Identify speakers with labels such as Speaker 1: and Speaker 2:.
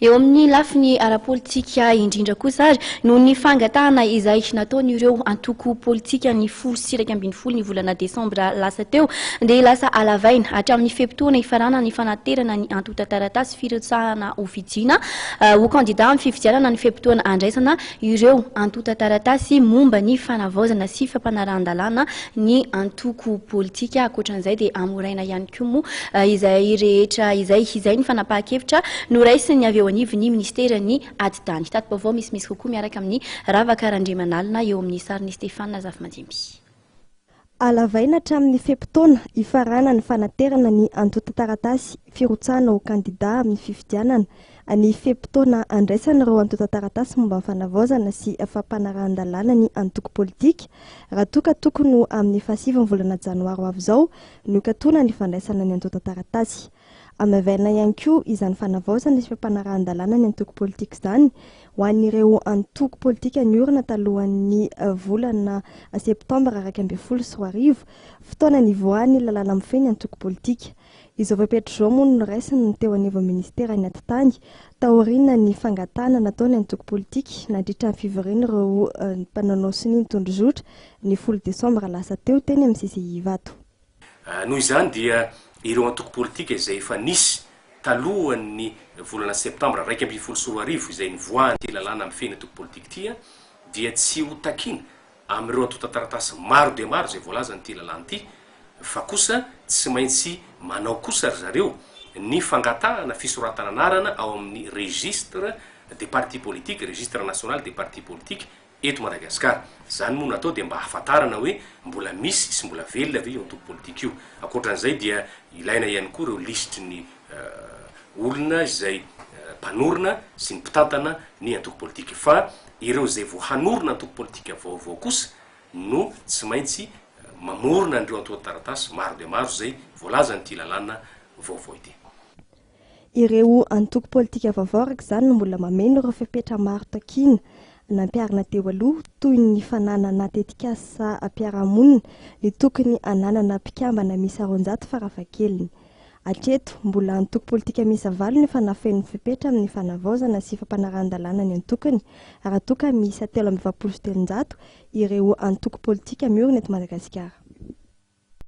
Speaker 1: Eo amin'ny lafiny ara-politika indrindra kosa ary, noho ny fangatahana izay nataon'ireo antoko politika ny 10 sy 11 ny volana desambra lasa teo, dia lasa alavaina hatramin'ny fe-potoana hifaranan'ny fanaterana ny antontan-taratasy firotsahana ho fidiana ho kandida amin'ny fifidianana ny fe-potoana andraisana ireo antontan-taratasy momba ny fanavaozana sy fampanarahan-dalàna ny antoko politika. Ankoatran'izay dia amoraina ihany koa moa izay rehetra izay. Izay ny fanapahan-kevitra noraisin'ny avy eo anivon'ny ministeran'ny Atitany. Tati-baovao misimisy kokoa miaraka amin'ny Ravaka Randriamanalina eo amin'ny sarin'i Stéphane Zafimandimby.
Speaker 2: Alavaina hatramin'ny fe-potoana hifaranan'ny fanaterana ny antontan-taratasy firotsahana ho kandida amin'ny fifidianana ny fe-potoana andraisan'ireo antontan-taratasy momba ny fanavaozana sy fampanarahan-dalàna ny antoko politika, raha toa ka tokony ho amin'ny fahasivin'ny volana janoary ho avy izao no hikatona ny fandraisana ny antontan-taratasy. Hamaivaina ihany koa izany fanavaozana sy fampanarahan-dalàna ny antoko politika izany ho an'ireo antoko politika niorina talohan'ny volana septambra 2011, fotoana nivoahan'ny lalàna mifehy ny antoko politika. Izao fepetra izao moa no noraisiny teo anivon'ny ministeran'ny Atitany taorian'ny fangatahana nataon'ny antoko politika nandritra ny fivorian'ireo mpanao sonia ny tondrozotra ny 10 desambra lasa teo teny amin'ny CCI Ivato.
Speaker 3: Noho izany dia ireo antoko politika izay efa nisy talohan'ny volana septambra 2011 izay nivoahan'ity lalàna mifehy ny antoko politika ity dia tsy ho takiana amin'ireo antontan-taratasy maro dia maro izay voalazan'ity lalàna ity fa kosa tsy maintsy manao kosa ry zareo ny fangatahana fisoratana anarana ao amin'ny registre des partis politiques, registre national des partis politiques, eto Madagasikara. Izany moa no atao dia mba hahafantarana hoe mbola misy sy mbola velona ve io antoko politika io. Ankoatran'izay dia ilaina ihany koa ireo lisitry ny olona izay mpanorina sy ny mpitantana ny antoko politika. Fa ireo izay vao hanorina antoko politika vaovao kosa no tsy maintsy mamorona an'ireo antontan-taratasy maro dia maro izay voalazan'ity lalàna vaovao ity.
Speaker 2: Ireo antoko politika vaovao araka izany no mbola mameno ireo fepetra maro takiana nampiharina teo aloha toy ny fananana tetikasam-piarahamonina, ny tokony hananana mpikambana miisa 200 farafahakeliny. Hatreto, mbola antoko politika miisa valo no efa nahafeno ny fepetra amin'ny fanavaozana sy fampanarahan-dalàna ny antokony, raha toa ka miisa 343 ireo antoko politika miorina eto Madagasikara.